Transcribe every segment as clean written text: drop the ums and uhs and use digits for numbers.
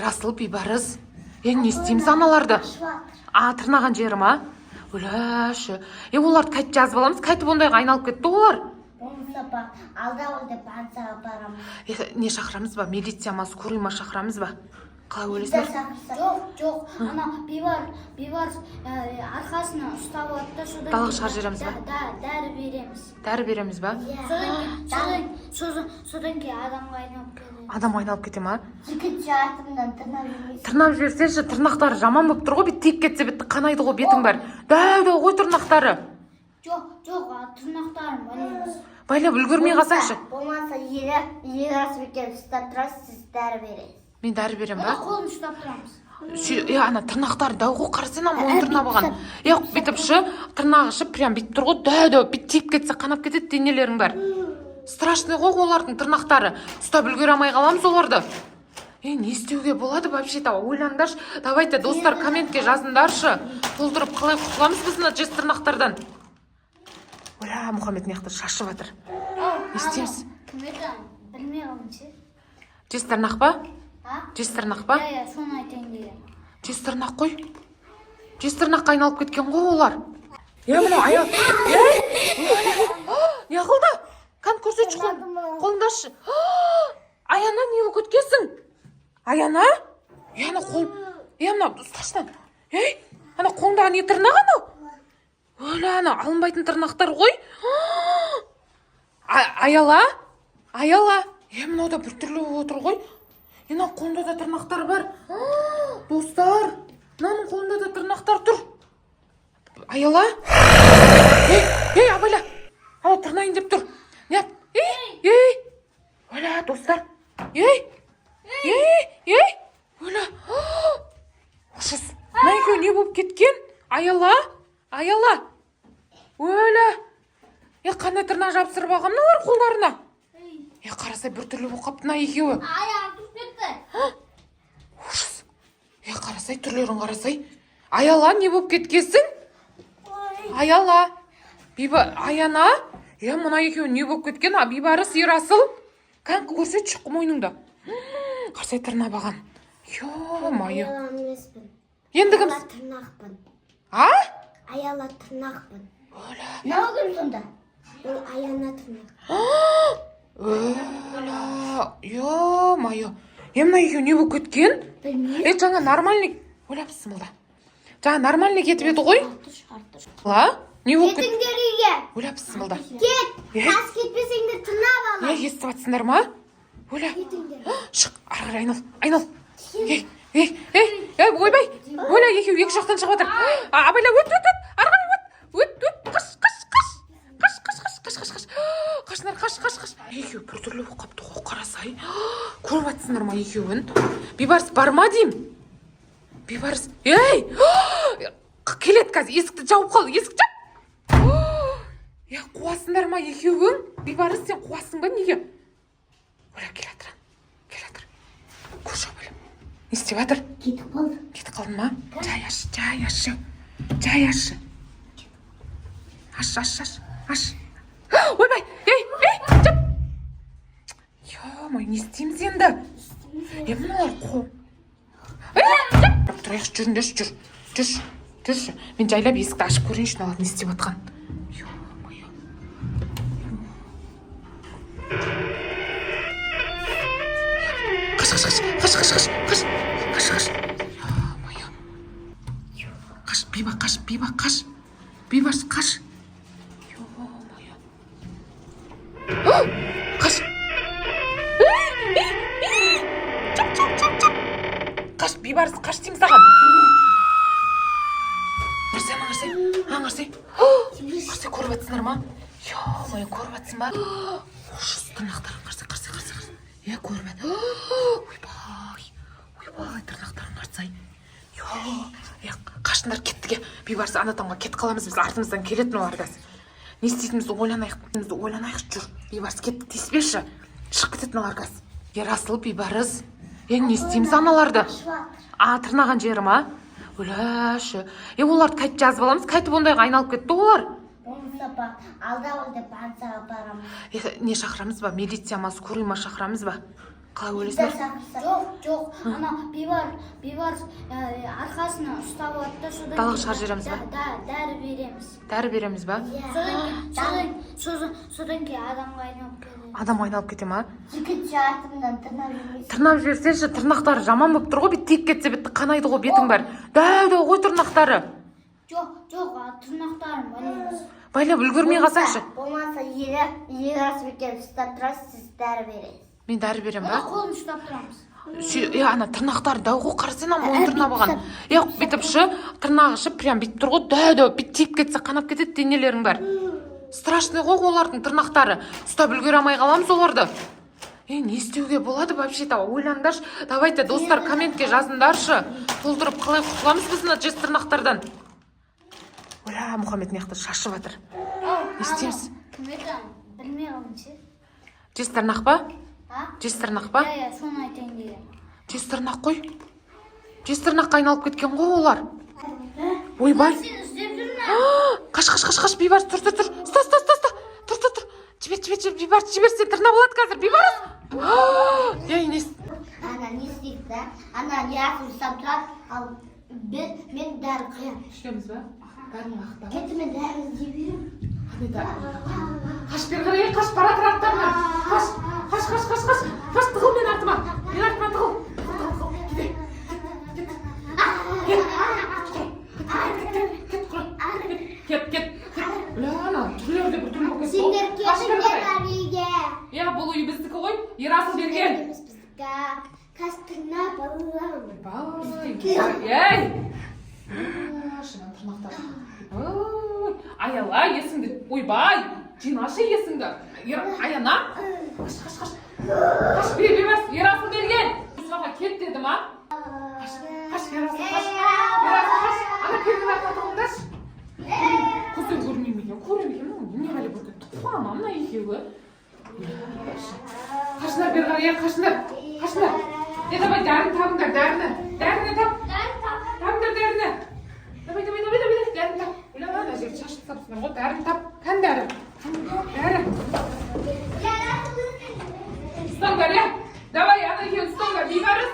Ерасыл, Бейбарыс, е, не істейміз аналарды? А, тырнаған жері ма? Өләші, е, оларды қайтып жазып аламыз? Қайтып ондайға айналып кетті олар. Болмаса, алда деп больницаға барамын. Е, не шақырамыз ба, милиция ма, скорый ма шақырамыз ба? Қалай ойлайсыңдар? Жоқ, жоқ, ана Бейбарыс арқасына ұстап алады да, содан Далаға кейін шығарып жібереміз ба? Да, дәрі береміз. Дәрі береміз ба? Содан кейін адамға айналып кетеді. Адам айналып кете ма? Екінші артымнан тырнап жібермейсің. Тырнап жіберсеңші, тырнақтары жаман болып тұр ғой. Бүйтіп тиіп кетсе, бітті, қанайды ғой бетің бәрі. Дәу дәу ғой тырнақтары. Жоқ, жоқ, тырнақтарын байлаймыз. Байлап үлгермей қалсаңшы. Болмаса, Ерасыл екеуміз ұстап тұрасыз, сіз дәрі бересіз. Мен дәрі беремін Оны ба? қолын ұстап тұрамыз. Е, ана тырнақтары дәу ғой, қарасana, мойын тырнап алған. Е, бүйтіп шы, тырнағы шы, прям бүйтіп тұр ғой, дәу дәу. Бүйтіп тиіп кетсе, қанап кетеді денелерің бәрі. Страшный ғой олардың тырнақтары, ұстап үлгере алмай қаламыз оларды. Е, не істеуге болады вообще то ойлаңдаршы. Давайте, достар, комментке жазыңдаршы толтырып, қалай құтыламыз біз мына жез тырнақтардан? Оля, Мұхаммед мына жақта шашып жатыр. Не істейміз? Кім еді, білмей қалдым ше. Жез тырнақ па? А? Жез тырнақ па? Иә, соны айтайын деген. Жез тырнақ қой, жез тырнаққа айналып кеткен ғой олар. Е, мынау аяқ не қылды? Кән, көрсетші қолын. Қолыңды ашшы. Аяна, не болып кеткенсің, Аяна? Е, ана қол, е, мынау, ұсташы. Ей, ана қолыңдағы не тырнақ анау? Өлә, ана алынбайтын тырнақтар ғой. Аяла, Аяла, е, мынау да біртүрлі болып отыр ғой. Е, мына қолында да тырнақтар бар. Достар, мынаның қолында да тырнақтар тұр. Аяла, ей, ей, абайла, ана тырнайын деп тұр. Не, ей, ей, өлә, достар, ей, ей, ей, өлә, ужас, мына екеуі не болып кеткен? Аяла, Аяла, өлә, е, қандай тырнақ жабыстырып алған мыналар қолдарына? Е, қарасай, біртүрлі болып қалыпты мына екеуі. Аяғым түсіп кетті. Ужас, е, қарасай, түрлерін қарасай. Аяла, не болып кеткенсің, Аяла? Биба, Аяна, е, мына екеуі не болып кеткен? А, Бейбарыс, Ерасыл, кән, көрсетші мойныңды. Қарасай, тырнап алған, ё-моё. Аяла емеспін. Енді кім? Аяла тырнақпын. А? Аяла тырнақпын. Өлә. Мынау кім сонда? Ол Аяна тырнақ. Өлә, ё-моё, е, мына екеуі не болып кеткен? Білмеймін. Е, жаңа нормальный, өлә, бісміллә, жаңа нормальный кетіп еді ғой. Артур. Ла, не болып кетті? Кетіңдер үйге. Өлә, бісміллә. Кет. Е? Тас, кетпесеңдер, тырнап Е, аламын. естіп жатсыңдар ма? Өлә. Кетіңдер. Шық, ары қарай айнал, айнал. Ей, ей, ей, ей, ойбай, өлә, екеуі екі жақтан шығып жатыр. А, абайла, өт, өт, өт, ары қарай өт, өт, өт, қаш, қаш, қаш, қаш, қаш, қаш, қаш, қаш, қаш, қашыңдар, қаш, қаш, қаш. Екеуі біртүрлі болып қалыпты ғой, қарасай. Көріп жатсыңдар ма екеуін? Бейбарыс бар ма деймін? Бейбарыс, ей, келеді қазір, есікті жауып қал, есікті жап. Е, қуасыңдар ма екеуің? Бейбарыс, сен қуасың ба неге? Өлә, келе жатыр, келе жатыр. Көрші, абайла, не істеп жатыр? Кетіп қалды. Кетіп қалды ма? Жай аш, жай ашшы, жай ашшы, аш, аш, аш, аш. Ойбай, ей, ей, жап. Ё-моё, не істейміз енді? Е, мыналар қо, ей, жап. Тұрайықшы, жүріңдерші, жүр, жүрші, жүрші. Мен жайлап есікті ашып көрейінші, мыналар не істеп жатқан. Ё-моё. Қаш, қаш, қаш, қаш, қаш, қаш, қаш, қаш, қаш. Ё-моё, қаш, Биба, қаш, Биба, қаш, Бейбарыс, қаш. Ё-моё, қаш. Чап, чап, чап, чап, қаш, Бейбарыс, қаш деймін саған. Қарасай, ана қарасай, ана қарасай, қарасай, көріп жатсыңдар ма? Ё-моё, көріп жатсың ба? Ужас, тырнақтарын қарасай, қарасай, қарасай, қарасай. Е, көріп жатыр. Ойбай, ойбай, тырнақтарын қарасай. Е, қашыңдар, кеттік. Е, Бейбарыс, ана тамға кетіп қаламыз біз, артымыздан келетін олар қазір. Не істейтінімізді ойланайық, ойланайықшы. Жүр, Бейбарыс, кеттік, тиіспеші, шығып кететін олар қазір. Ерасыл, Бейбарыс, е, не істейміз аналарды? А, тырнаған жері ма? Өләші, е, оларды қайтып жазып аламыз? Қайтып ондайға айналып кетті олар. Болмаса, алда деп больницаға барамын. Е, не шақырамыз ба, милиция ма, скорый ма шақырамыз ба? Қалай ойлайсыңдар? Жоқ, жоқ, ана Бейбарыс арқасына ұстап алады да, содан Далаға кейін шығарып жібереміз ба? Да, дәрі береміз. Дәрі береміз ба? Содан кейін адамға айналып кетеді. Адам айналып кете ма? Екінші артымнан тырнап жібермейсің. Тырнап жіберсеңші, тырнақтары жаман болып тұр ғой, бүйтіп тиіп кетсе, бітті, қанайды ғой бетің бәрі. Дәу дәу ғой тырнақтары. Жоқ, жоқ, тырнақтарын байлаймыз. Байлап үлгермей қалсаңшы. Болмаса Ерасыл ұстап тұрасыз, сіз дәрі бересіз. Мен дәрі беремін Онда ба? қолын ұстап тұрамыз. Е, ана тырнақтары дәу ғой, қарасana, мойын тырнап алған. Е, бүйтіп шы, тырнағы шы, прям бүйтіп тұр ғой, дәу дәу, бүйтіп тиіп кетсе, қанап кетеді денелерің бәрі. Страшный ғой олардың тырнақтары. Ұстап үлгере алмай қаламыз оларды. Е, не істеуге болады вообще то ойлаңдаршы. Давайте, достар, комментке жазыңдаршы. Толтырып, қалай құтыламыз біз мына жез тырнақтардан? Оля, Мұхаммед мына жақта шашып жатыр. Не істейміз? Кім еді? Білмей қалдым ше. Жез тырнақ па? А? Жез тырнақ па? Иә, иә, соны айтайын деген. Жез тырнақ қой. Жез тырнаққа айналып кеткен ғой олар. Ойбай. Сен іздеп жүрме. Қаш, қаш, қаш, қаш, Бейбарыс, тұр, тұр, тұр. Ұста, ұста, ұста, ұста. Тұр, тұр, тұр. Жібер, жібер, жібер, Бейбарыс, жібер, сен тырнап алады қазір, Бейбарыс. Ей, не Ана не істейді да? Ана Ерасыл ұстап тұрады, ал мен дәрі құямын. Ішеміз ба? Бәрін уақытта. Кеті, мен дәрі іздей беремін. Қандай дәрі? Қаш бері қарай, қаш, бара тұр арттарынан. Қаш, қаш, қаш, қаш, қаш. Қаш, тығыл мен артыма. Мен артыма тығыл. Тығыл, тығыл, кете. Кет, кет. Кет, кет, кет, кет, кет, кет. Ля, ана түрлері де біртүрлі болып кетті ғой. Сендер Қаш бері кетіңдер қарай. үйге. Иә, бұл үй біздікі ғой. Ерасыл берген. Емес, біздікі. Қазір тырнап аламын. Бай, ей! Шынан тырнақтар. Ой, Аяла, есіңді. Ойбай, жинашы есіңді. Аяна. Қаш, қаш, қаш. Қаш, бер, бер, Ерасыл берген. Саған кет деді ма? Қаш, қаш, Ерасыл, қаш. Ерасыл, қаш. Ана пердің артына тығылыңдаршы. Көздері көрмей ме екен? Көре ме екен? Не бәле болып кетті? Қуа ма мына екеуі? Қашыңдар бері қарай, е, қашыңдар. Қашыңдар. Е, давай дәріні табыңдар, дәріні. Дәріні тап. Табыңдар дәріні. Давай, давай, давай, давай, дәріні тап. Өлә, ана жерді шашып тастапсыңдар ғой, дәріні тап. Кән дәрі? Дәрі. Ұстаңдар, е. Давай, ана екеуін ұстаңдар. Бейбарыс.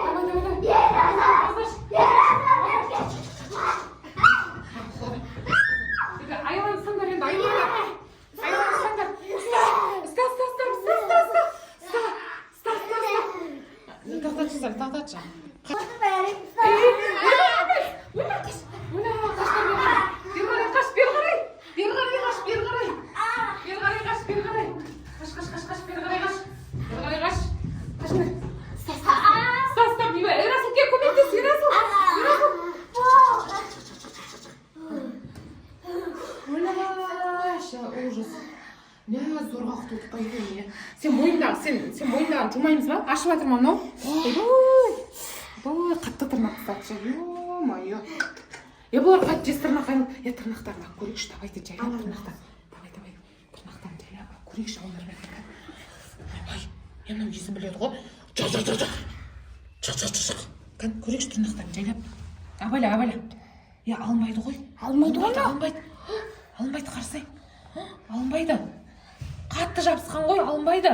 Давай, давай, давай. Азаш. Енді айланы ұстаңдар енді, айланы. Айланы ұстаңдар. Ұста, ұста, ұста, ұста, ұста, ұста, ұста. Ұста, ұста, ұста, ұста. Тоқтатшы сәл, тоқтатшы. Ой, қаш. Ой, қаштар бері қарай. Бері қарай қаш, бері қарай. Бері қарай қаш, бері қарай. Бері қарай қаш, бері қарай. Қаш, қаш, қаш, қаш, бері қарай қаш. Бері қарай қаш. Қашыңдар. Ұста, ұста, ұста, ұста, Бейбар. Ерасыл, кел, көмектес, Ерасыл. Ерасыл. Ой, ужас. Мә, зорға құтылдық қой екен. Сен мойындағы, сен мойындағын жумаймыз ба? Ашып жатыр ма мынау? Ойбай. Ойбай, қатты тырнақ тастады. Ё-моё. Е, бұлар қайтып жез тырнақ айналып. Е, тырнақтарын алып көрейікші, давайте жайлап тырнақтан. Давай, давай. Тырнақтарын жайлап алып көрейікші олар. Ойбай, е, мынау есін біледі ғой. Жоқ, жоқ, жоқ, жоқ. Жоқ, жоқ, жоқ, жоқ. Кән, көрейікші тырнақтарын жайлап. Абайла, абайла. Е, алынбайды ғой. Алынбайды ғой. Алынбайды. Алынбайды, қарасай. Алынбайды. Қатты жабысқан ғой, алынбайды.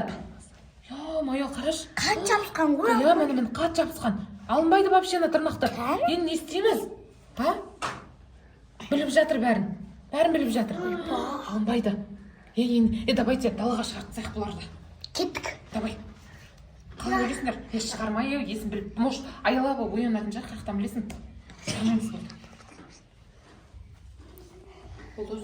Ё-моё, қарашы. Қатты жабысқан ғой. Иә, міне, міне, қатты жабысқан. Алынбайды вообще ана тырнақтар. Енді не істейміз? А? Біліп жатыр бәрін. Бәрін біліп жатыр. Алынбайды. Е, енді, е, давайте далаға шығарып тастайық бұларды. Кеттік. Давай. Қалай ойлайсыңдар? Е, шығармай, е, есін біліп. Может, аяла болып оянатын шығар, қаяқтан білесің? Шығармаймыз болды. Болды.